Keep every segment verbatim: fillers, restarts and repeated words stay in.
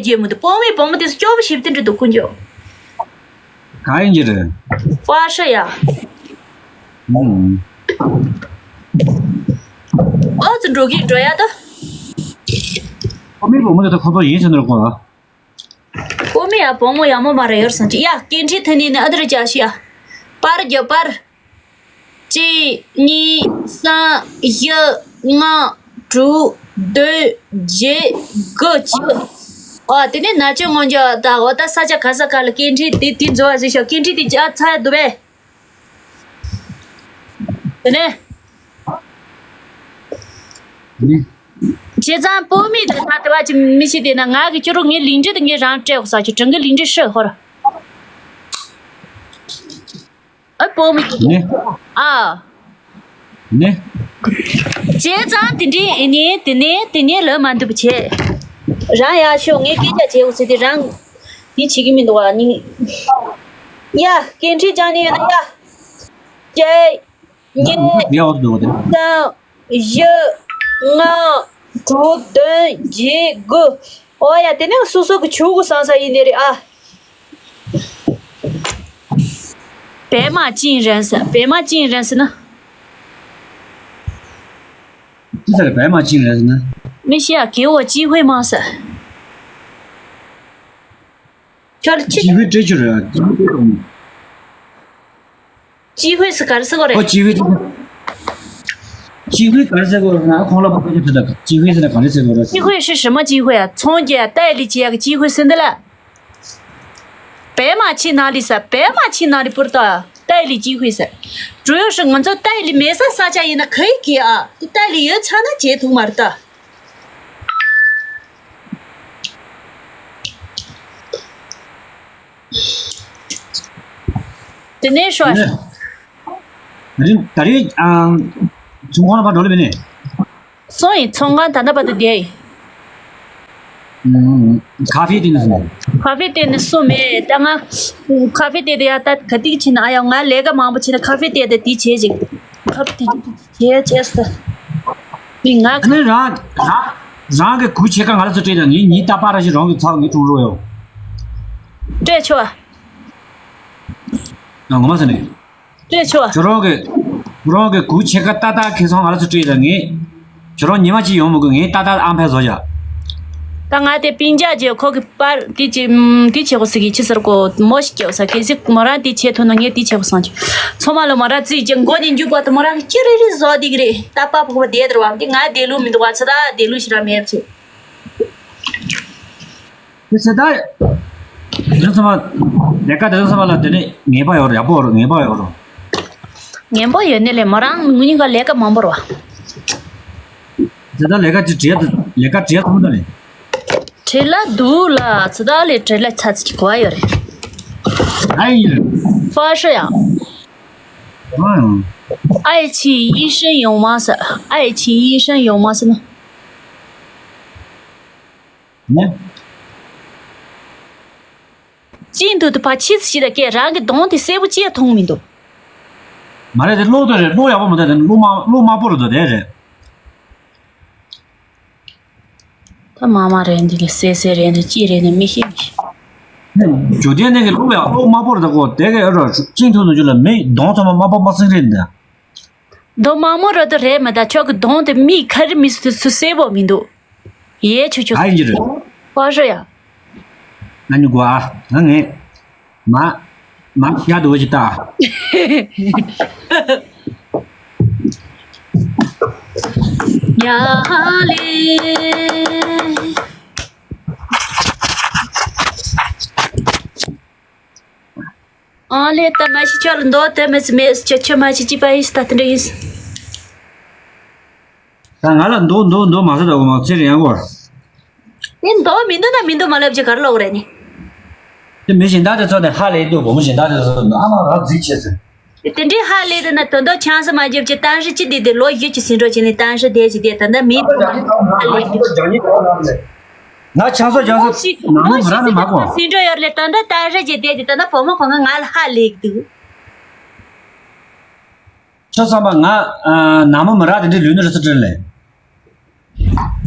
རྗེས་མི་འདུག་བུ་མོའི་བུ་མོ་དེ་སྐྱོ་པོ་ཞིབ་ཏིན་འདྲ་འདུག་དཀོན་མཆོག་གང་ཡིན་གྱི་རེད། ཧྥ་ཧྲི་ཡ། ཨུམ། ཨོ་ཙི་འགྲོ་གི་འགྲོ་ཡ་ད། ཨོ་མི་བུ་མོ་དེ་ད་ཁོ་ཚོ་ཡིན་ཟེར་ནོར་གོ་ལ། ཀོ་མི་ཡ་བུ་མོ་ཡ་མོ་མ་རེ་ཡོར་སང་ཅི་ཡ་སྐད་འཕྲིན་ཐོན་ནི་ནི་ཨ་དུ་ར་ཅག་ཤི་ཡ། པར་རྒྱབ་པར། གཅིག་གཉིས་གསུམ་བཞི་ལྔ་དྲུག་བདུན་བརྒྱད་དགུ་བཅུ། ཨ་དེ་ནས་ན་ཅོ་ངོ་འཇོག་ད་འོ་ད་ས་ཆ་ག་ས་ག་ལ་སྐད་འཕྲིན་དེ་དེ་འཛོ་བ་ཟིག་ཤོག་སྐད་འཕྲིན་དེ་ཅག་ཚ་ཡ་འདུག་བས། དེ་ནས། ནི། བྱས་ཙང་བུ་མོ་དེ་ད་དེ་བ་ཅི་མི་ཤེས་དེ་ན་ང་གི་ཁྱོད་རང་ངའི་ལིང་ཏྲི་དེ་ངས་རང་སྤྲད་འོ་ས་ཁྱོད་དྲང་གི་ལིང་ཏྲི་ཧྲི་ཧོར། ཨ་བུ་མོ་དེ། ནི། ཨ། ནི། བྱས་ཙང་དེ་འདྲའི་ཨེ་ནི་དེ་ནས་དེ་ནས་ལབ་མ་འདུག་པ་བྱས། རང་ཡག་ཤོག་ངས་སྐད་ཆ་བྱས་འོ་ཟེར་དེ་རང་། དེ་བྱེད་ཀྱི་མི་འདུག་བ་ནི། ཡ་སྐད་འཕྲིན་སྦྱང་ནི་ཡོད་ན་ཡ། གཅིག་གཉིས། ཡག་འོ་འདུག་དེ། གསུམ། བཞི། ལྔ། དྲུག་བདུན་བརྒྱད་དགུ། ཨོ་ཡ་དེ་ནས་སོ་སོ་གི་ཆུ་གུ་སང་ས་ཡིན་ནི་རེད་ཨ། པད་མ་ཅིན་རན་ས་པད་མ་ཅིན་རན་ས་ན། ཅི་ཟེར་པད་མ་ཅིན་རན་ས་ན། མི་ཤེས་ཨ་གེ་འོ་ཅི་ཧུའེ་མང་ས། ཁྱོད་ཅི། ཅི་ཧུའེ་སྤྲད་རྒྱུ་རེད། ཅི་ཧུའེ་སི་ག་རེ་ཟེར་གོ་རེད། ཨོ་ཅི་ཧུའེ། ཅི་ཧུའེ་ག་རེ་ཟེར་གོ་རེད་ཟེར་ན་ཁོང་ལ་ཕ་གི་ཅི་ད་ཅི་ཧུའེ་ཟེར་ན་ག་རེ་ཟེར་གོ་རེད། ཅི་ཧུའེ་是什么机会啊？从前戴笠机啊，机会是的了。白马去哪里是？白马去哪里不知道啊？戴笠机会是，主要是我们这戴笠没啥啥家人的可以给啊，戴笠有差那截图嘛的。 དེ་ནས་ཤོག་ད་རིང་ད་རིང་ཨང་། ཚོང་ཁང་ལ་ཕར་འགྲོ་ལེ་མིན་ནས། སོང་ཡིན་ཚོང་ཁང་ད་ལྟ་བར་དུ་བསྡད་ཡིན། ཨང་། ཁ་ཧྥེ་དེ་ནས་སོང་། ཁ་ཧྥེ་དེ་ནས་སོང་མེད་ད་ང་། ཁ་ཧྥེ་དེ་དེ་ཡ་ད་ག་དེ་ཕྱིན་ན་ཨ་ཡ་ང་ལས་ཀ་མང་པོ་བྱས་ན་ཁ་ཧྥེ་དེ་དེ་དེ་བྱས་ཅིག་ཁ་ཧྥེ་དེ་དེ་བྱས་བྱས་སོ། མི་ང་། ཨ་ནི་རང་རང་རང་གི་གུ་ཕྱེད་ཀ་ང་ལ་ཚུར་སྤྲད་དང་ངས་ཉིན་རྟག་པར་ར་ཞིག་རང་གི་ཚགས་ངས་འཁྲུངས་རོགས་ཡོང་། སྤྲད་ཆོག་ཨ། ང་ངོ་མ་ཟེར་ནས། སྤྲད་ཆོག་ཨ། ཁྱོད་རང་གི་ཁྱོད་རང་གི་གུ་ཕྱེད་ཀ་ཏག་ཏག་ཁེ་སང་ང་ལ་ཚུར་སྤྲད་དང་ངས། ཁྱོད་རང་ཉི་མ་གཅིག་ཡོང་མི་དགོས་ངས་ཏག་ཏག་ཨང་ཕན་བཟོ་བྱ། ད་ང་དེ་སྤུན་ཀྱག་ཅེས་ཁོ་གི་པར་དེ་ཅི་དེ་བྱེད་དགོས་ཟེར་གི་ཅི་ཟེར་གོ་མོ་ཞིག་སྐྱེལ་ས་གལ་སྲིད་མོ་རང་དེ་བྱེད་ཐུབ་ན་ངས་དེ་བྱེད་དགོས་བསམ་གྱི། ཚང་མ་ལ་མོ་རང་རྩིས་ཀྱི་མགོ་ནས་མཇུག་བར་དུ་མོ་རང་གི་ཅི་རེ་རེ་བཟོ་བསྡད་གི་རེད་ད་པ་ཕོག་པ་བསྡད་དར་བ་འདི་ང་བསྡད་ལུགས་མི་འདུག་བ་ཚོ་ད་བསྡད་ལུགས་ཞིག་ར་མེད་བྱེད། དེ་ཚེ་ད། དེ་རིང་ཚང་མ། ལས་ཀ་དེ་རིང་ཚང་མ་ལ་དེ་ནས་ངེས་པ་ཡོད་རེད་ཡག་པོ་རེད་ངེས་པ་ཡོད་རེད། ངན་པ་ཡོད་ནི་ལས་མོ་རང་ངུ་གཉིས་ཀ་ལས་ཀ་མང་པོ་རེད་བ། དེ་ད་ལས་ཀ་ཅི་བྲེལ་ལས་ཀ་བྲེལ་ཐུབ་ད་ལས། བྲེལ་ལ་འདུག་ལ་ཚེ་ད་ལས་བྲེལ་ལ་ཚ་ཚ་གི་གོ་བ་ཡོད་རེད། ཨ་ཡིན་རེད། ཧྥ་ཧྲི་ཡ། ཨ་ཡང་། 爱情医生有吗是？爱情医生有吗是呢？ ནི། ཅི་འདུག་དུ་ཕ་ཕྱི་ཚི་ཞིག་ལ་སྐད་རང་གི་གདོང་དེ་གསལ་པོ་ཅི་ཡང་མཐོང་མི་འདུག་མ་རེད་དེ་གློག་དེ་རེད་གློག་ཡག་པོ་མི་འདུག་དེ་གློག་དམར་གློག་དམར་པོ་རེད་འདུག་དེ་རེད། ད་མ་མ་རེད་འདི་གི་གསལ་གསལ་རེད་འདི་ཅི་རེད་ནི་མི་ཤེས་མི་ཤེས། ནི་ཇོ་ལྡན་ནས་གི་གློག་ཡག་གློག་དམར་པོ་རེད་ད་གོ་དེ་གི་ཨ་རོ་ཅིང་ཐུ་ནུ་ཇུ་ལ་མི་གདོང་ཚང་མ་དམར་པོ་དམར་སིང་རེད་འདི། གདོང་དམར་མོ་ར་དུ་རེད་མི་ད་ཁྱོད་ཀྱི་གདོང་དེ་མིག་ཁ་རི་མི་སུ་དེ་སུ་གསལ་པོ་མི་འདུག་ཡའི་ཆུ་ཆུ། ཨ་ཡིན་གྱི་རེད། པ་ཧྲི་ཡ། ང་ཉུ་གོ་ཨ། ང་ངས། མ། མ་ཤ་དུ་བ་ཅི་ལྟ། ཡ་ཧ་ལེ། ཨང་ལེ་ད་མ་ཤི་ཁྱོད་ལ་མདོག་དེ་མི་སྲིད་མེད་ཁྱོད་ཁྱོད་མ་ཤི་ཅི་པ་ཡིན་ད་དེ་འདྲ་ཡིན། ད་ང་ལ་མདོག་མདོག་མདོག་མ་ཟེར་ད་འོ་མ་ཚེ་རིང་ཡང་གོ། དེ་མདོག་མི་འདུག་ན་མི་འདུག་མ་ལབ་ཅི་གར་ལོག་རེད་ནི། དེ་མི་གཞན་དག་དེ་ཚོ་ནས་ཧ་ལས་འདུག་བུ་མོ་གཞན་དག་དེ་ཚོ་ཨ་མ་ར་རྫིག་བྱས་ཟེར། དེ་འདྲའི་ཧ་ལས་དེ་ན་དོན་དག་ཆང་ས་མ་བརྒྱབ་ཀྱི་གཏམ་བཤད་ཅི་འདི་དེ་ལོ་བཞི་ཅི་ཟིན་འགྲོ་བྱས་ནས་གཏམ་བཤད་དེ་ཅི་དེ་ད་ལྟ་མི་ང་ཆང་ས་ཆང་ས་ནང་མི་ར་ནི་མ་གོ། ཟིན་འགྲོ་ཡོད་ལས་ད་ལྟ་གཏམ་བཤད་ཅི་དེ་ད་ལྟ་བུ་མོ་གོ་ང་ང་ལ་ཧ་ལས་འདུག་ཁྱོད་བསམ་པ་ང་ནང་མི་མི་ར་དེ་འདྲའི་ལུས་ནི་རི་སི་ཀྲི་ལས།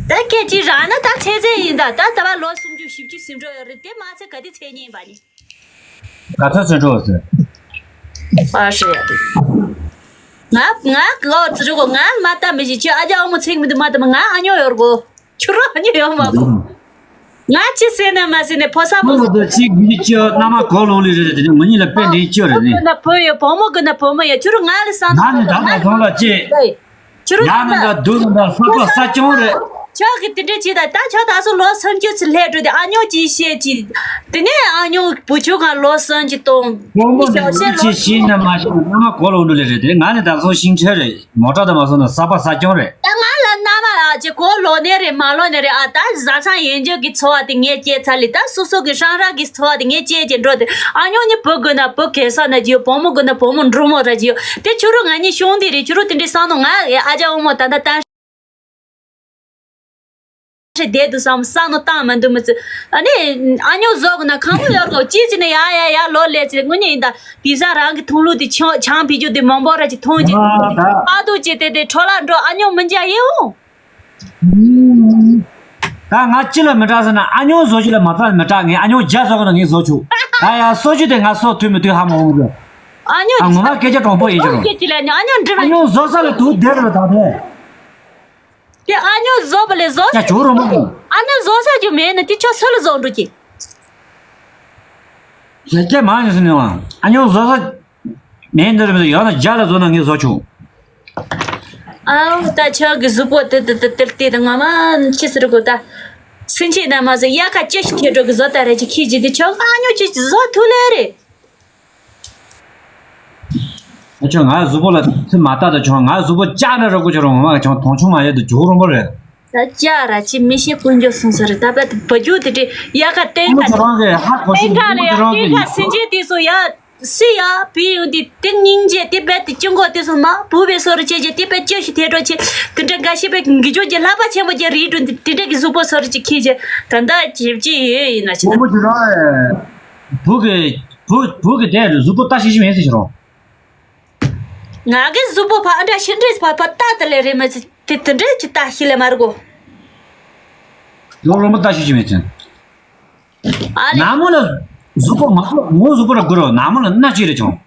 ད་སྐད་ཅིག་རག་ན་ད་ཚེ་ཚད་ཡིན་ད་ད་ད་བ་ལོ་སུམ་ཅུ། བཞི་བཅུ་ཟིན་འགྲོ་ཡོད་རེད་དེ། མ་ཚད་ག་དེ་ཚད་ཉིན་པ་ནི། ག་ཚོད་ཚོད་འགྲོ་ཟེར། ཨ་ཧྲི་ཡ། ང་ང་ལོ་ཙི་རུ་གོ་ང་མ་ལྟ་མི་ཞིག་ཁྱོད་ཨ་ཅག་ཨོ་མོ་ཚིག་མི་འདུག་མ་ལྟ་མི་ང་ཨ་ཉོ་ཡོད་གོ། ཁྱོད་རང་ཨ་ཉོ་ཡོད་མ་གོ། ང་ཅི་ཟེར་ན་མ་ཟེར་ནས་ཕོ་ས་ཕོ་ས། ཁྱོད་ལ་ཅིག་མི་ཅི་ཨ་མནའ་མ་གོ་ལོང་ལི་རེད་དེ་ནི་ང་གཉིས་ལ་དཔེ་འདི་ཅི་ཡོད་རེད་ནི། ཕོ་ཡོད་བུ་མོ་གི་ན་བུ་མོ་ཡོད། ཁྱོད་རང་ང་ལ་བསམ་ད་ནི་ད་ད་སོང་ལ་ཅི། ཁྱོད་རང་ཡང་ན་ད་འདྲ་སྡུག་ན་འདྲ་ས་པ་ས་སྐྱོང་རེད། ཁྱོད་ཀྱི་དེ་འདྲ་བྱེད་ད་ད་ཁྱོད་ད་སོ་ལོ་སུམ་ཅུ་ཙམ་སླེབས་འགྲོ་དེ་ཨ་ཉོ་ཅི་བཤད་ཅི། དེ་ནས་ཨ་ཉོ་བུ་ཆུང་ག་ལོ་སུམ་ཅུ་གཏོང་། ཁོང་མོ་ནི་ལུག་ཅི་ཤེས་ན་མ་ཤེས་ན་མནའ་མ་གོ་ལོང་འགྲོ་ལེ་རེད་དེ། ང་ནི་ད་སོ་ཤིང་ཆེ་རེད། མོ་ཊ་ད་མ་སོང་ན་ས་པ་ས་སྐྱོང་རེད། ད་ང་ལ་མནའ་མ་ཨ་ཅེ་གོ་ལོ་ནས་རེད་མ་ལོ་ནས་རེད། ཨ་ད་བཟའ་ཚང་ཡན་ཆོད་ཀྱི་འཚོ་བ་དེ་ངས་སྐྱེལ་ཚར་ལེ། ད་སོ་སོ་གི་ཧྲང་ཧྲང་གི་འཚོ་བ་དེ་ངས་སྐྱེལ་ཅེ་འགྲོ་དེ། ཨ་ཉོ་ནི་བུ་དགོས་ན་བུ་གེ་ས་ན་ཅི་ཡོད། བུ་མོ་དགོས་ན་བུ་མོ་འབྲུག་མོ་ར་ཅི་ཡོད། དེ་ཁྱོད་རང་ང་གཉིས་ཤོང་དེ་རེད། ཁྱོད་རང་དེ་འདྲའི་བསམ་ནོ་ང་ཨ་ཅག་ཨོ་མོ་ད་ད་ད། ཁྲི་བསྡད་དུ་བསམ་བསམ་ནོ་བཏང་མ་འདུག་མི་ཚེ། ཨ་ནི་ཨ་ཉོ་བཟོ་གི་ན་ཁང་པ་ཡོད་གོ་ཅི་ཅི་ནས་ཡ་ཡ་ཡ་ལོ་ལས་ཚེ་དངོས་གནས་ཡིན་ད། དེང་སང་རང་གི་ཐུང་ལུགས་དེ་ཆང་ཆང་བི་ཇོ་དེ་མང་པོ་ར་ཅིག་ཐོང་ཅིག་ཨ་ད། ཨ་དུ་ཅི་དེ་དེ་འཕྲོ་ལ་འགྲོ་ཨ་ཉོ་མི་འཇའ་ཡེ་འོང་། ད་ང་ཅི་ལ་མི་སྐྲག་ཟེར་ན་ཨ་ཉོ་བཟོ་ཅི་ལ་མ་སྐྲག་མི་སྐྲག་ངས་ཨ་ཉོ་བརྒྱ་བཟོ་གི་ན་ངས་བཟོ་ཆུག་ད་ཡ་སོ་ཅི་དེ་ང་སོ་དུས་མི་དུས་ཧ་མ་འོང་གི་ཨ་ཉོ་ཨ་ངོ་མ་སྐད་ཆ་དྲང་པོ་ཡིན་ཅི་རུང་ཅི་ཅི་ལ་ཨ་ཉོ་འདྲི་བ་ཨ་ཉོ་བཟོ་ས་ལ་དུ་བསྡད་ར་ད་དེ། དེ་ཨ་ཉོ་བཟོ་བ་ལས་བཟོ་ཡ་ཇོ་རོ་མོ་གི་ཨ་ཉོ་བཟོ་ས་རྒྱུ་མེད་ན་དེ་ཁྱོད་སུ་ལ་བཟོ་འགྲོ་གི་ཡ་སྐྱེ་མང་ཉུང་སུ་ནས་བ་ཨ་ཉོ་བཟོ་ས་མེད་འདི་རེད་ཡོད་ན་རྒྱ་ལ་བཟོ་ན་ངས་བཟོ་ཆོག་ཨའོ་ད་ཁྱོད་ཀྱི་གཟུགས་པོ་དེ་དེ་དེ་དེ་དེ་ང་མ་ཁྱི་སི་རུ་གོ་ད་སེམས་ཅན་ན་མ་ཟེར་ཡ་ཁ་ཅི་ཞིག་ཐེ་འགྲོ་གི་བཟོ་ད་རེད་ཅི་ཁྱི་ཅི་དེ་ཁྱོད་ཨ་ཉོ་ཅི་བཟོ་ཐུ་ལེ་རེད། ཨ་ཆོ་ང་གཟུགས་པོ་ལ་ཚི་མ་ལྟ་ད་ཆོ་ང་གཟུགས་པོ་ལྕགས་ནས་རོགས་གོ་ཆོ་རོང་མ་ཆོ་མཐོང་ཆུང་མ་ཡོད་དུ་ཇོ་རོང་པོ་རེད། ད་ལྕགས་ར་ཅི་མི་ཤེས་དཀོན་མཆོག་གསུངས་ས་རེད་ད་པད་བ་རྒྱུ་དེ་དེ་ཡ་ཁ་བསྟན་ཁ་ཁ་ལ་ཡ་བསྟན་ཁ་སེམས་ཅན་དེ་ཚོ་ཡ་སུ་ཡ་བི་ཡོང་དེ་དེ་སྙིང་རྗེ་དེ་པད་དེ་ཅི་མགོ་དེ་ཚོ་མ་བུ་བའི་སོ་རུ་ཆེ་ཆེ་དེ་པད་ཅི་ཞིག་དེ་འགྲོ་ཆེ་དེ་འདྲ་འགའ་ཤས་པད་འགི་ཇོ་ཅེ་ལྷ་པ་ཆེན་པོ་ཅེ་རིགས་འགྲོ་དེ་འདྲ་གི་གཟུགས་པོ་སོ་རུ་ཅི་ཁྱི་ཅེ་ད་ད་ཅེ་ཅི་ཡོད་ཡིན་ན་ཆེ་ད། བུ་གི་བུ་བུ་གི་དེ་གཟུགས་པོ་ལྟ་ཤེས་ཤིག་མེད་ཟེར་ཞུ་རོགས། ང་གི་གཟུགས་པོ་ཕ་ཨ་འདྲ་ཤི་འདྲེས་ཕ་ཕ་ལྟ་ལྟ་ལེ་རེ་མ་ཚི་དེ་དེ་འདྲས་ཀྱི་ལྟ་ཤི་ལེ་མ་རུ་གོ། ལོ་ལོ་མ་ལྟ་ཤེས་ཤིག་མེད་ཚེ། ཨ་ལེ། ནག་མོ་ལ་གཟུགས་པོ་མ་ངོ་གཟུགས་པོ་ལ་དགོས་རོགས་ནག་མོ་ལ་སྣ་གཅིག་རེ་བྱུང་།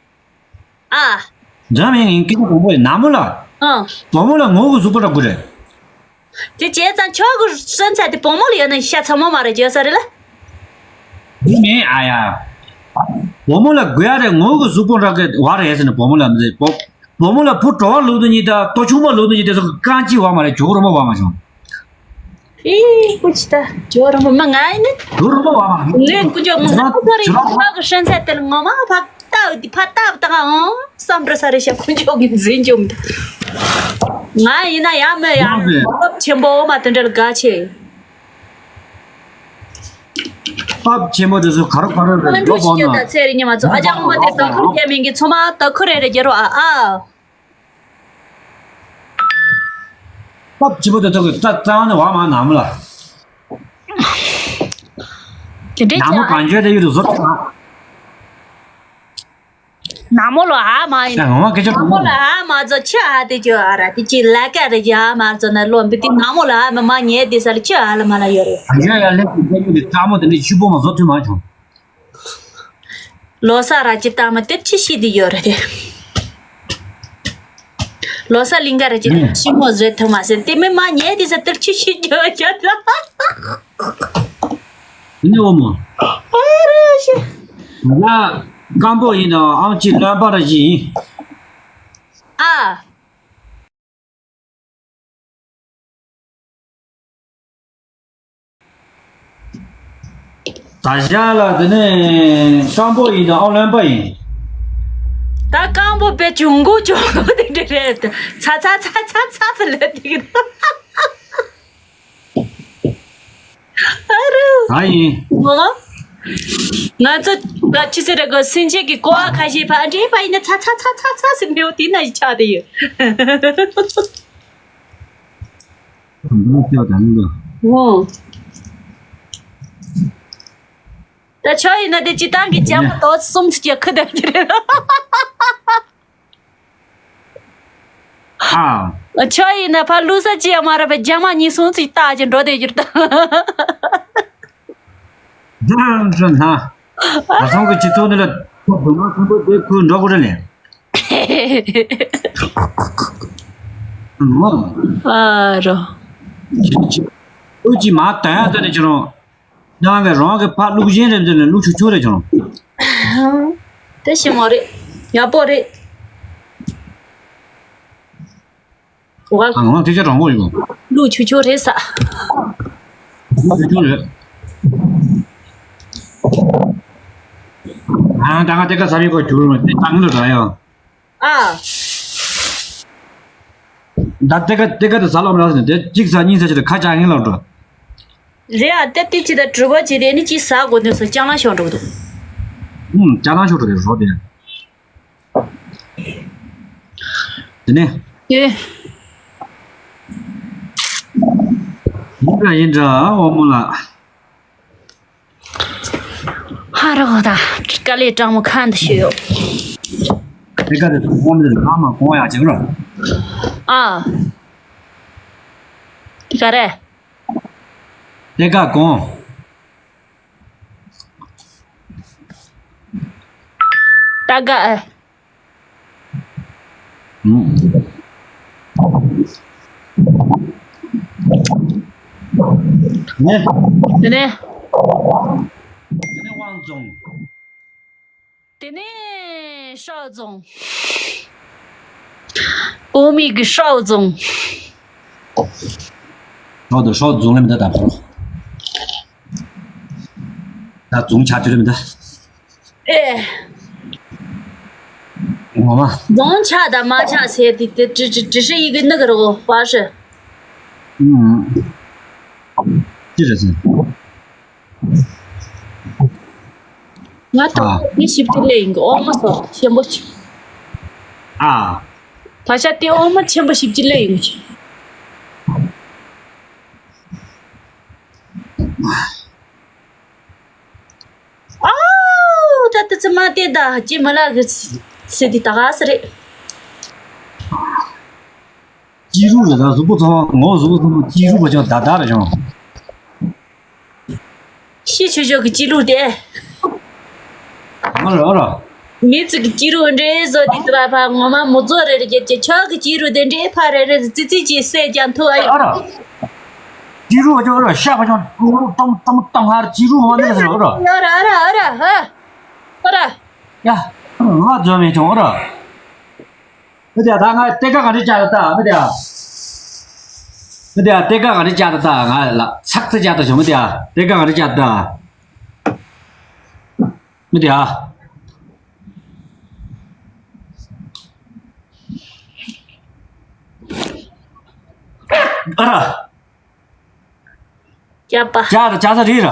ཨ། འཛམ་ཡང་ཡིན་སྐད་ཆ་དང་པོ་ཡིན་ནག་མོ་ལ། ཨ། བུ་མོ་ལ་ངོ་གི་གཟུགས་པོ་འདྲ་དགོས་རེད། དེ་བྱས་ཙང་ཁྱོད་ཀྱི་སོན་ཚ་དེ་བུ་མོ་ལ་ཡོད་ན་ཤ་ཚ་མོ་མ་རེད་བརྗོད་ས་རེད་ལ། དེ་མིན་ཨ་ཡ། བུ་མོ་ལ་དགོས་ཡ་རེད་ངོ་གི་གཟུགས་པོ་འདྲ་གི་བ་རེད་ཟེར་ནས་བུ་མོ་ལ་མི་ཟེར་བུ་བུ་མོ་ལ་བུ་གྲོགས་ལུག་ཏུ་གཉིས་དང་ལྟོ་ཆུང་མ་ལུག་ཏུ་གཉིས་དེ་ཚོ་གི་རྐང་གཅིག་བ་མ་རེད་ཇོ་རོ་མོ་བ་མ་བྱུང་། ཨེ་ཀུ་ཅི་ད་ཇོ་རོ་མོ་མ་ང་ཡིན་ནི། ཇོ་རོ་མོ་བ་མ་རེད། ངས་ཀུ་ཅོ་ངོ་མ་ཁོ་རེ་ཇོ་རོ་ཁོ་གི་སོན་ཚ་དེ་ལ་ངོ་མ་ཕ། ལྟ་འོ་དེ་ཕ་ལྟ་བུ་ད་ཨང་བསམ་འགྲོ་ས་རེད་ཤག་ཁོ་ཅོག་གི་འཛིན་སྐྱོང་དེ། ང་ཡིན་ན་ཡང་མེད་ཡང་ཡང་མེད། སྟོབས་ཆེན་པོ་མ་དེ་འདྲ་ལ་དགའ་ཆེ། སྟོབས་ཆེན་པོ་དེ་ཚོ་ག་རེ་ག་རེ་རེད་ཨ་འགྲོ་འགྲོ་ཤི་སྐྱོ་ན། ད་ཚེ་རིང་ཉི་མ་ཚོ་ཨ་ཅག་ངོ་མ་དེ་དོ་ཁུར་རྒྱ་མིན་གི་ཚོ་མ་དོ་ཁུར་རེ་རེ་རྒྱ་རོ་ཨ་ཨ། སྟོབས་ཆེན་པོ་དེ་ཚོ་གི་རྩ་རྩ་བ་ནས་བ་མ་ནམ་ལ། དེ་འདྲའི་ནག་མོ་ཅག་གང་བྱོས་དེ་ཡོད་དུ་བཟོ་ཐུབ་ན། ནག་མོ་ལོ་ཨ་མ་ཡིན། ཡ་ངོ་མ་སྐད་ཆ་ནག་མོ་ལོ་ཨ་མ་ཚོ་ཆུ་ཨ་དེ་ཅོ་ཨ་ར་དེ་ཅི་ལ་ཀ་རེ་ཅི་ཨ་མ་ཚོ་ན་ལོ་འབི་དེ་ནག་མོ་ལོ་ཨ་མ་མ་ཉེ་དེ་ས་ལ་ཆུ་ཨ་ལ་མ་ལ་ཡོད་རེད། ཨ་ཡ་ཡ་ལེ་ཀུ་ཀ་ཡུ་དེ་ཀྲ་མོ་དེ་འདྲ་ཆུ་པོ་མ་བཟོ་ཐུབ་མ་བྱུང་། ལོ་ས་ར་ཅི་ཏ་མ་དེ་ཆི་ཤི་དེ་ཡོད་རེད་དེ། ལོ་ས་ལིང་ག་ར་ཅི་ཤི་མོ་བཟོས་ཐུབ་མ་ཟེར་དེ་མི་མ་ཉེ་དེ་ས་དེར་ཆི་ཤི་ཡོད་ཀྱ་ད། ནི་འོ་མོ། ཨ་རེ་ཤི། ང་སྐམ་པོ་ཡིན་ནོ་ཨང་ཅི་ལོན་པ་ར་ཅི་ཡིན། ཨ། ད་ཞག་ལ་དེ་ནས་སྐམ་པོ་ཡིན་ནོ་ཨང་ལོན་པ་ཡིན། ད་སྐམ་པོ་པའི་ཅུང་གུ་ཅུང་གུ་དེ་འདྲ་རེད། ཚ་ཚ་ཚ་ཚ་ཚ་ཚ་ལ་དེ་གི། ཨ་རུ། ད་ཡིན། ངོ་། ང་ཚོ་ད་ཅི་ཟེར་ར་གོ་སེམས་ཅན་གྱི་ཀོ་བ་ཁ་ཤས་ཕ་འདྲེས་པ་ཡིན་ན་ཚ་ཚ་ཚ་ཚ་ཚ་ཟེར་འདྲེའོ་དེ་ན་ཡི་ཆགས་དེ་ཡོད། འདི་ལ་སྐྱོ་དང་འདི། ངོ་། ད་ཆོ་ཡིན་ན་དེ་སྤྱི་བཏང་གི་ཇ་མ་དོ་གསུམ་ཚོ་ཀྱི་ཁུ་དར་གྱི་རེད། ཧ། ཆོ་ཡིན་ན་ཕ་ལུ་ས་ཅི་ཡ་མ་ར་བ་ཇ་མ་གཉིས་གསུམ་ཚོ་ལྟ་ཅི་འགྲོ་དེ་གྱུར་ད། ན་ན་ན། ད་སང་གི་སྤྱི་ཚོགས་འདི་ལ་ཁོ་བུ་མོ་ཁོ་བོ་དེ་ཁོའི་འགྲོ་དགོས་རེད་ལེ། ཨ་རོ། ཁོ་ཅི་མ་དོན་ཡ་ད་ནི་ཅི་རུང་། ནང་གི་རང་གི་ཕ་ལུག་གཞན་རེད་འདི་ནི་ལུག་ཆུ་ཆུ་རེད་ཅི་རུང་། དེ་ཞིམ་མོ་རེད། ཡག་པོ་རེད། ཨ་ང་སྐད་ཆ་དྲང་པོ་ཡིན། ལུག་ཆུ་ཆུ་རེད་ས། ལུག་ཆུ་ཆུ་རེད། ཨ་ད་ང་དེ་ག་ས་མི་གོ་གྱུར་མ་དེ་བཏང་ལ་ར་ཡང་། ཨ། ད་དེ་ག་དེ་ག་དེ་ས་ལོག་མ་ཟིན་དེ་གཅིག་ས་གཉིས་ས་ཆེ་དེ་ཁ་ཅག་ཡིན་ལབ་འགྲོ། རེད་ཨ། དེ་དེ་ཅི་ད་གྲུ་པ་ཅི་དེ་ནི་ཅི་ས་གོ་དེ་ས་ཅང་ལ་ཤོར་འགྲོ་གི་འདུག་ཨུམ་ཅང་ལ་ཤོར་འགྲོ་གི་རོ་དེ། དེ་ནས། ཡོད། ཡིན་འདྲ་ཡིན་འདྲ་ཨོ་མོ་ལགས། ཧ་རོ་ད་དཀའ་ལས་སྤྲང་མོ་ཁ་འདི་ཤོད་ཡོད། དེ་ག་དེ་ཚོ་ཧོམ་དེ་ལ་ཁ་མ་གོང་ཡག་ཅིག་ར། ཨ། དེ་ག་རེད། དེ་ག་གོང་། ད་ག་ཨ། ནས། དེ་ནས། དེ་ནས་དབང་རྫོང་། དེ་ནས་ཧྲའོ་རྫོང་། ཨོ་མི་གི་ཧྲའོ་རྫོང་། ཧྲའོ་དང་ཧྲའོ་རྫོང་ལ་མི་འདའ་ད་ཕོ། ད་རྫོང་ཆགས་ཚུལ་ལ་མི་འདའ། ཨེ། ངོ་མ། རྫོང་ཆགས་དང་མ་ཆགས་ཟེར་དེ་དེ་只是一个那个 རོ་方式། ཅི་རེད་ཟེར། ང་ད་ཨ། དེ་ཞིབ་ཏུ་ལས་ཡིན་གི་ཨོ་མ་སོ་ཆེན་པོ་ཆེ། ཨ། ད་ཆ་དེ་ཨོ་མ་ཆེན་པོ་ཞིབ་ཏུ་ལས་ཡིན་གི། ཨའུ། ད་ལྟ་ཙི་མ་བལྟས་ད་ཅི་མ་ལགས་གི་ཟེར་དེ་ད་ག་ས་རེད། སྐྱིད་རུ་རེད་ད་གཟུགས་པོ་ཚང་མ་ངོ་གཟུགས་པོ་ཚང་མ་སྐྱིད་རུ་བ་ཅང་ད་ད་རེད་ཅང་། ཤི་ཆོས་ཆོས་ཀྱི་སྐྱིད་རུ་དེ། ཨ་ར་ཨ་ར། མི་ཚིག་གི་སྐྱིད་རུ་འདྲེ་བཟོ་དེ་ད་ཕ་ངོ་མ་མོ་ཚོ་རེ་རེ་རྒྱབ་ཀྱི་ཆོག་གི་སྐྱིད་རུ་དེ་འདྲེ་ཕ་རེ་རེ་ཙི་ཙི་ཅི་སེ་ཀྱང་ཐུ་ཨ་ཡོད། ཨ་ར། སྐྱིད་རུ་བ་ཅང་ཨ་ར་ཤ་བ་ཅང་ཀུ་རུ་ཏམ་ཏམ་ཏམ་ཧར་སྐྱིད་རུ་བ་འདི་ལ་ཟེར་ཨ་ར། ཨ་ར་ཨ་ར་ཨ་ར་ཧ། ཨ་ར། ཡ། ང་འཛོལ་མེད་ཀྱང་ཨ་ར། མི་དེ་ད་ང་དེ་ག་ག་རེ་བྱ་ད་མི་དེ། མི་དེ་དེ་ག་ག་རེ་བྱ་ད་ང་ལ་ཚག་ཚེ་བྱ་ད་བྱུང་མི་དེ་དེ་ག་ག་རེ་བྱ་ད། མི་དེ་ཨ། ཨ་ར། བྱ་པ། བྱ་ད་བྱ་ས་རི་ར།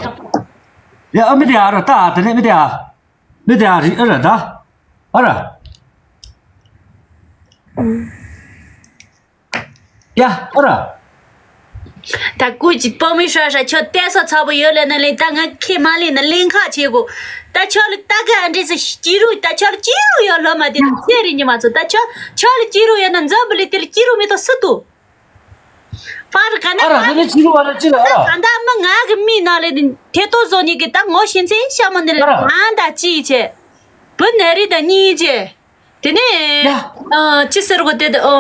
ཡ་ཨ་མི་དེ་ཨ་ར་ད་དེ་ནས་མི་དེ་ཨ། མི་དེ་ཨ་རི་ཨ་ར་ད། ཨ་ར། ཡ་ཨ་ར། ད་སྐུ་གཅིག་པོ་མི་ཧྲ་ཧྲ་ཁྱོད་བལྟས་ས་ཚ་པོ་ཡོད་ལས་ན་ལས་ད་ང་ཁྱེད་མ་ལས་ན་ལེན་ཁ་བྱེད་གོ། ད་ཁྱོད་ལ་ད་ག་ཨ་འདྲས་སུ་སྐྱིད་རུ་ད་ཁྱོད་ལ་སྐྱིད་རུ་ཡོད་ལོ་མ་དེ་ན་ཚེ་རིང་ཉི་མ་ཚོ་ད་ཁྱོད་ཁྱོད་ལ་སྐྱིད་རུ་ཡོད་ན་འཛམ་བུ་གླིང་དེ་ལ་སྐྱིད་རུ་མི་ཐོག་སུ་འདུག་པར་ག་ན་ཨ་ར་དེ་ནས་སྐྱིད་རུ་བ་ལ་ཅི་ལ་ཨ་ར། ད་ད་མ་ང་གི་མི་ན་ལས་དེ་ཐེ་ཏོ་བཟོ་ཉིད་ཀྱི་ད་ངོ་ཤེས་ཚེ་ཤ་མ་ནི་ལ་ཨ་ར། ང་ད་ཅི་བྱེད། བུ་ནེ་རི་ད་གཉིས་བྱེད། དེ་ནས་ཡ། ཨ་ཅི་ཟེར་གོ་དེ་ཨ། ཨ་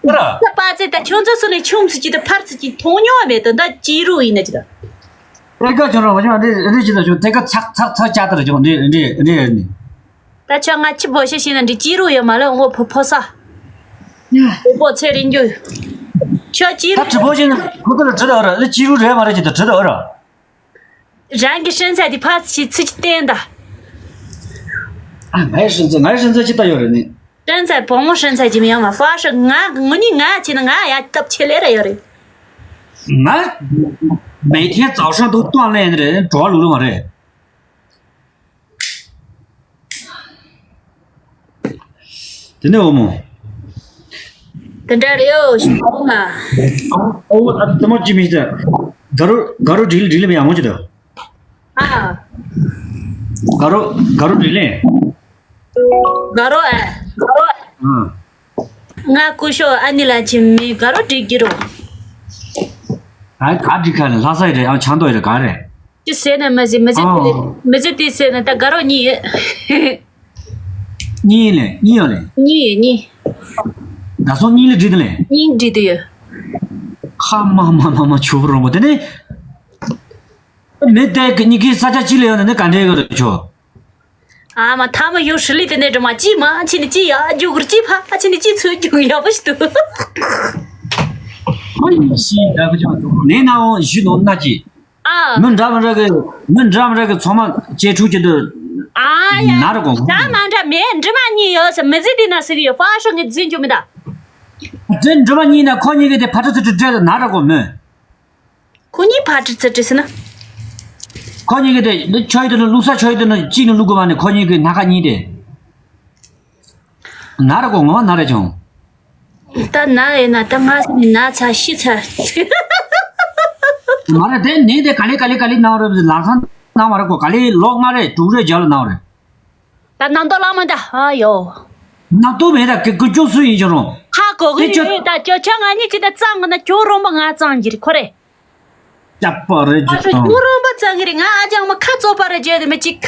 ར། ད་པ་ཚེ་ད་ཁྱོད་ཚོ་སུ་ལས་ཆུང་ཚུ་ཅི་ད་ཕར་ཚུ་ཅི་མཐོང་མྱོང་བ་མེད་དོ་ད་སྐྱིད་རུ་ཡིན་ན་ཅི་ད། ཨེ་ཀ་ཁྱོད་རང་བ་ཁྱོད་རེ་རེ་ཅི་ད་ཁྱོད་དེ་ཀ་ཚག་ཚག་ཚག་ཅག་ད་ར་ཁྱོད་རེ་རེ་རེ་རེ་ནི། ད་ཁྱོད་ང་ཅི་བོ་ཤེས་ཤེས་ན་འདི་སྐྱིད་རུ་ཡོད་མ་ལ་ངོ་ཕོ་ཕོ་ས། ཡ། ཨོ་པོ་ཚེ་རིང་རྒྱུ། ཁྱོད་སྐྱིད་ད་རུ། དྲི་བོ་ཤེས་ན་ཁོ་ད་ལ་དྲི་ད་ཨ་ར་ཨེ་སྐྱིད་རུ་རེད་མ་རེད་ཅི་ད་དྲི་ད་ཨ་ར། རང་གི་ཧྲན་ཚ་དེ་ཕར་ཚུར་ཚུར་བསྟན་ད། ཨ་ངའི་ཧྲན་ཚ་ངའི་ཧྲན་ཚ་ཅི་ལྟ་ཡོད་རེད་ནི། ཧྲན་ཚ་བུ་མོ་ཧྲན་ཚ་ཅི་མི་ཡོང་ང་ཧྥ་ཧྲི་ང་ངུ་ནི་ང་བྱས་ན་ང་ཡ་སྟབས་ཆེ་ལེ་ར་ཡོད་རེད། ང་每天早上都锻炼 རེད་འགྲོ་བ་ལུག་ལུག་མ་རེད། དེ་ནས་འོ་མོ། དེ་འདྲ་རེད་ཡོ་ཞུ་བ་ང་། ཨོ་ཨ་ཙི་མོ་ཅི་མི་ཤེས། དགའ་རོ་དགའ་རོ་འགྲིག་ལེ་འགྲིག་ལེ་མི་ཡག་མོ་ཅི་ད། ཨ། དགའ་རོ་དགའ་རོ་འགྲིག་ལེ། དགའ་རོ་ཨ། དགའ་རོ་ཨ། ང་སྐུ་ཞོགས་ཨ་ནི་ལ་ཅི་མི་དགའ་རོ་འགྲིག་གི་རོ། ཨ་ག་འགྲིག་ཁ་ནི་ལྷ་ས་ཡི་རེད་ཨ་ཆང་ཏོག་ཡི་རེད་ག་རེད། ཅི་ཟེར་ན་མི་ཟེར་མི་ཟེར་དེ་ལས་ཨང་། མི་ཟེར་དེ་ཟེར་ན་ད་དགའ་རོགས་གཉིས་ཡོད། གཉིས་ལས་གཉིས་ཡོད་ལས། གཉིས་ཡོད་གཉིས། ད་སོང་གཉིས་ལས་བྲིས་དེ་ལས། གཉིས་བྲིས་དེ་ཡོད། ཁ་མ་མ་མ་མ་ཆུ་རོང་པོ་དེ་ནས། མི་དེ་གི་གཉིས་ཀའི་ས་ཆ་གཅིག་ལ་ཡོད་ན་ནི་ག་འདྲའི་གི་རེད་ཆོ། ཨ་མ་ཐ་མ་ཡོང་ཧྲི་ལི་དེ་ནས་འགྲོ་མ་ཅི་མ་ཕྱི་ནས་ཅི་ཡ་རྒྱུག་ར་ཅི་ཕ་ཕྱི་ནས་ཅི་ཚུར་རྒྱུག་ཡག་པོ་ཞིག་འདུག་ཨ་ཡིན་ཤི་ད་གི་ཅང་འགྲོ་ནས་ན་འོང་ཞུ་ནོ་ན་ཅི། ཨ། མི་འདྲ་མི་འདྲ་གི་མི་འདྲ་མི་འདྲ་གི་ཚང་མ་ཅེ་ཕྲུག་ཅིག་ཏུ་ཨ་ཡ། ན་ར་གོ་འདྲ་མ་འདྲ་མེད་འདྲ་མ་གཉིས་ཡོད་ཟེར་མི་ཟིག་དེ་ན་ཟེར་གི་ཡོད་ཕ་ཤོ་ངས་རྫུན་རྒྱུ་མི་ད། དེ་འདྲ་མ་གཉིས་ན་ཁོ་གཉིས་ཀྱི་དེ་ཕ་ཏི་ཚུ་ཏུ་འདྲ་ན་ར་གོ་མི། ཁོ་གཉིས་ཕ་ཏི་ཚུ་ཏུ་ཟེར་ན། ཁོ་གཉིས་ཀྱི་དེ་ནི་ཆོས་དུ་ནི་བླུག་ས་ཆོས་དུ་ནི་གཅིག་ནི་བླུག་དགོས་མ་ནི་ཁོ་གཉིས་ཀྱི་སྣ་ཁ་གཉིས་དེ། ན་ར་གོ་ངོ་མ་ན་ར་ཅང་། ད་ན་ཡིན་ན་ད་ང་སི་ནི་ན་ཚ་ཤི་ཚ། མ་ར་དེ་ནི་དེ་ག་ལེ་ག་ལེ་ག་ལེ་ནང་རེ་ལང་ཁང་ནང་མ་ར་གོ་ག་ལེ་ལོག་ང་རེ་དྲུག་རེ་རྒྱ་ལ་ནང་རེ། ད་ནང་དོ་ལ་མ་ད་ཨ་ཡོ། ནང་དོ་མེད་ད་ཀི་ཀུ་ཅོ་སུ་ཡིན་ཅི་རུང་། ཧ་གོ་གི་དེ་ཅོ་ཡོད་ད་ཅོ་ཅོ་ང་གཉིས་ཅི་ད་གཙང་གི་ན་ཅོ་རོང་པ་ང་གཙང་གི་རེད་ཁོ་རེ། ཅག་པ་རེད་ཨ་ཅོ་ཅོ་ཅོ་རོང་པ་གཙང་གི་རེད་ང་ཨ་ཅང་མ་ཁ་ཙོ་པ་རེད་བརྗོད་དེ་མི་གཅིག་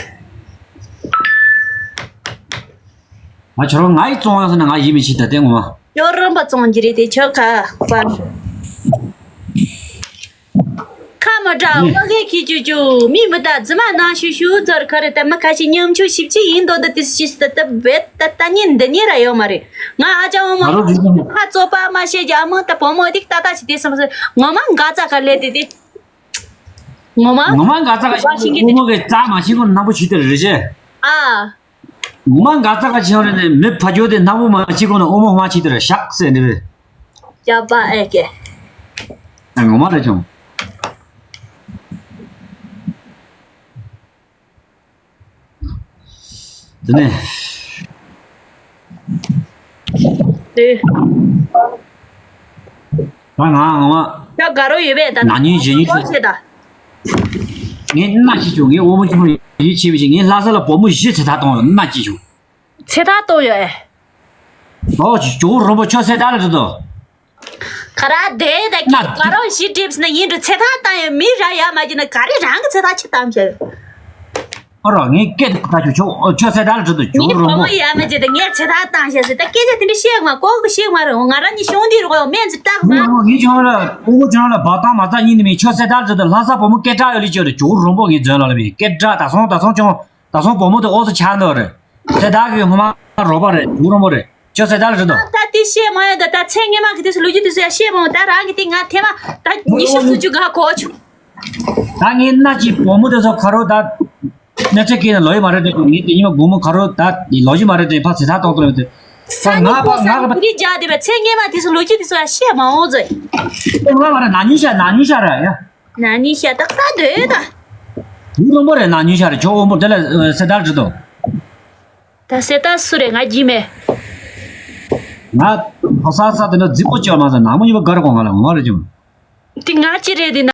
ང་ཁྱོད་རང་ང་ཡི་བཙོང་ཡང་ཟེར་ན་ང་ཡི་མི་ཤེས་ད་དེ་ངོ་མ། ཡོ་རོམ་པ་བཙོང་རྒྱུ་རེད་དེ་ཁྱོད་ཁ་པ། ཁ་མ་དྲག་ཨ་གེ་ཁྱི་ཅུ་ཅུ་མི་མི་ད་རྫི་མ་ནང་ཤུ་ཤུ་ཛར་ཁ་རེད་ད་མི་ཁ་ཤས་ཉམ་ཆུང་ཞིབ་ཅི་ཡིན་མདོག་འདི་ཏི་ཤི་སི་ད་ད་བེད་ད་ད་ཉིན་འདི་ཉིན་ར་ཡོད་མ་རེད་ང་ཨ་ཅང་འོ་མ་ད་རོ་རིག་ཁ་ཙོ་པ་མ་ཤེས་ཀྱི་ཨ་མ་ད་བུ་མོ་དིག་ད་ད་ཤི་དེ་སམ་སི་ངོ་མ་འགའ་ཙ་ཁ་ལས་དེ་དེ་ངོ་མ་ངོ་མ་འགའ་ཙ་ཁ་ཤི་བ་ཤིང་གི་དེ་བུ་མོ་གི་ཙ་མ་ཤི་གོ་ནམ་པོ་ཤི་དེ་རེད་ཤེ་ཨ། ངོ་མ་འགའ་ཙ་ག་ཆེན་རེ་ནས་མི་ཕ་ཇོ་དེ་སྣ་བུ་མ་གཅིག་གོ་ནས་ཨོ་མོ་ཧ་ཆི་དེ་རེ་ཤག་ཟེར་ནི་རེད། ཡ་པ་ཨེ་ཀེ། ཨ་ངོ་མ་རེ་བྱུང་། དེ་ནས། དེ། ང་ང་ང་ད་དགའ་རོགས་ཡོད་པས་ད་ན་ནིང་གཞེས་ནིང་ཁྱོད་བྱེད་ད། ངས་མནའ་ཞིག་བྱུང་ངས་དབང་མོ་ཆུང་ཡིད་ཆེས་མི་བྱེད་ངས་ལྷ་ས་ལ་བུ་མོ་བཞི་ཚེ་ཐག་བཏང་བ་མནའ་ཅིག་བྱུང་། ཚེ་ཐག་བཏང་ཡོད་ཨེ། ཨོ་ཇོ་རོང་པོ་ཁྱོད་ཚེ་ཐག་ལ་འགྲོ་དོ། ག་ར་དེ་ད་ཀྱི་མནའ་དགའ་རོགས་བཞི་སྒྲིབ་ཟིན་ན་ཡིན་འགྲོ་ཚེ་ཐག་བཏང་ཡོད་མི་ར་ཡ་མ་བྱེད་ན་ག་རེ་རང་གི་ཚེ་ཐག་ཆེ་བཏང་བྱས་ཡོད། ཨོ་རོ་ངས་སྐད་དུ་ཁ་ཆུ་ཆོག་ཨོ་ཁྱོད་ཚེ་ཐག་ལ་འགྲོ་དོ་ཇོ་ངའི་བུ་རོང་མོ་པོ། ཡ་མ་བྱེད་ད་ངས་ཚེ་ཐག་བཏང་བྱས་ཟེར་ད་སྐད་ཆ་དེ་འདྲ་བཤད་མ་ལྐོག་གི་བཤད་མ་རེད་ང་རང་ནི་གཞུང་འདི་རུ་གོ་སྨན་ཚིག་བཏགས་མ། ཨོ་རོ་ངས་ཁྱོད་ལ་ཨོ་མོ་ཁྱོད་ལ་བག་ཐང་མ་རྩ་གཉིས་ནི་མིན་ཁྱོད་ཚེ་ཐག་ལ་འགྲོ་དོ་ལྷ་ས་བུ་མོ་སྐད་གྲགས་ཡོད་ལི་ཅོ་རེད་ཇོ་བུ་རོང་པོ་ངས་འཛོན་ལ་ལ་མིན་སྐད་གྲགས་ད་སོང་ད་སོང་ཁྱོད། ད་སོང་བུ་མོ་དེ་ཨོ་ཙི་ཆགས་འདུག་རེད། དེ་དག་གི་ངོ་མ་རོགས་པ་རེད་ཇོ་རོང་པོ་རེད་ཁྱོད་ཚེ་ཐག་ལ་འགྲོ་དོ། ད་དེ་བཤད་མ་ཡོང་ད་ད་ཚེ་སྔོན་མ་གི་དུས་སུ་ལོ་རྒྱུས་དུས་སུ་ཡང་བཤད་མ་ཡོང་ད་རང་གི་དེ་ང་ཐེ་མ་ད་ཉི་ཤུ་སུ་ཅུ་ག་གོ་ཆུ། ད་ངས་མནའ་ཅིག་བུ་མོ་དེ་ཚོ་ཁ་རོ་ད། གནས་ཚུལ་སྐྱེས་ན་ལོ་ཡི་མ་རེད་དེ་ངས་དེ་ཉི་མ་དགོང་མོ་ཁ་རོ་ད་ལོ་ཡི་མ་རེད་དེ་ཕ་ཚེ་ཐག་གཏོང་གཏོང་ཡོད་དེ། ས་ངས་ང་ཁོ་ཕ་ས་ང་གི་གི་རི་རྒྱག་དེ་བས་ཚེ་སྔོན་མ་དེ་ཚོ་ལོ་རྒྱུས་དེ་ཚོ་ཡང་བཤད་མ་འོང་ཚེ། ང་མ་རེད་ན་ཉུང་ཤ་ན་ཉུང་ཤ་ར་ཡ། ན་ནི་ཤ་སྟག་ད་འདོད་ད། ངའི་རོང་པོ་རེད་ན་ཉུང་ཤ་རེད་ཁྱོད་དབང་པོ་དེ་ལ་སེ་དར་འདྲི་དོ། ད་སེ་དར་སུ་རེད་ང་རྒྱུས་མེད། ང་ཕོ་ས་ས་དེ་འདྲ་རྫིག་པོ་ཅིག་མ་ཟ་ནག་མོ་ཡིན་པ་དགའ་རེ་གོ་ང་ལ་ངོ་མ་རེད་ཀྱང་། དེ་ང་ཅི་རེད་དེ་ན།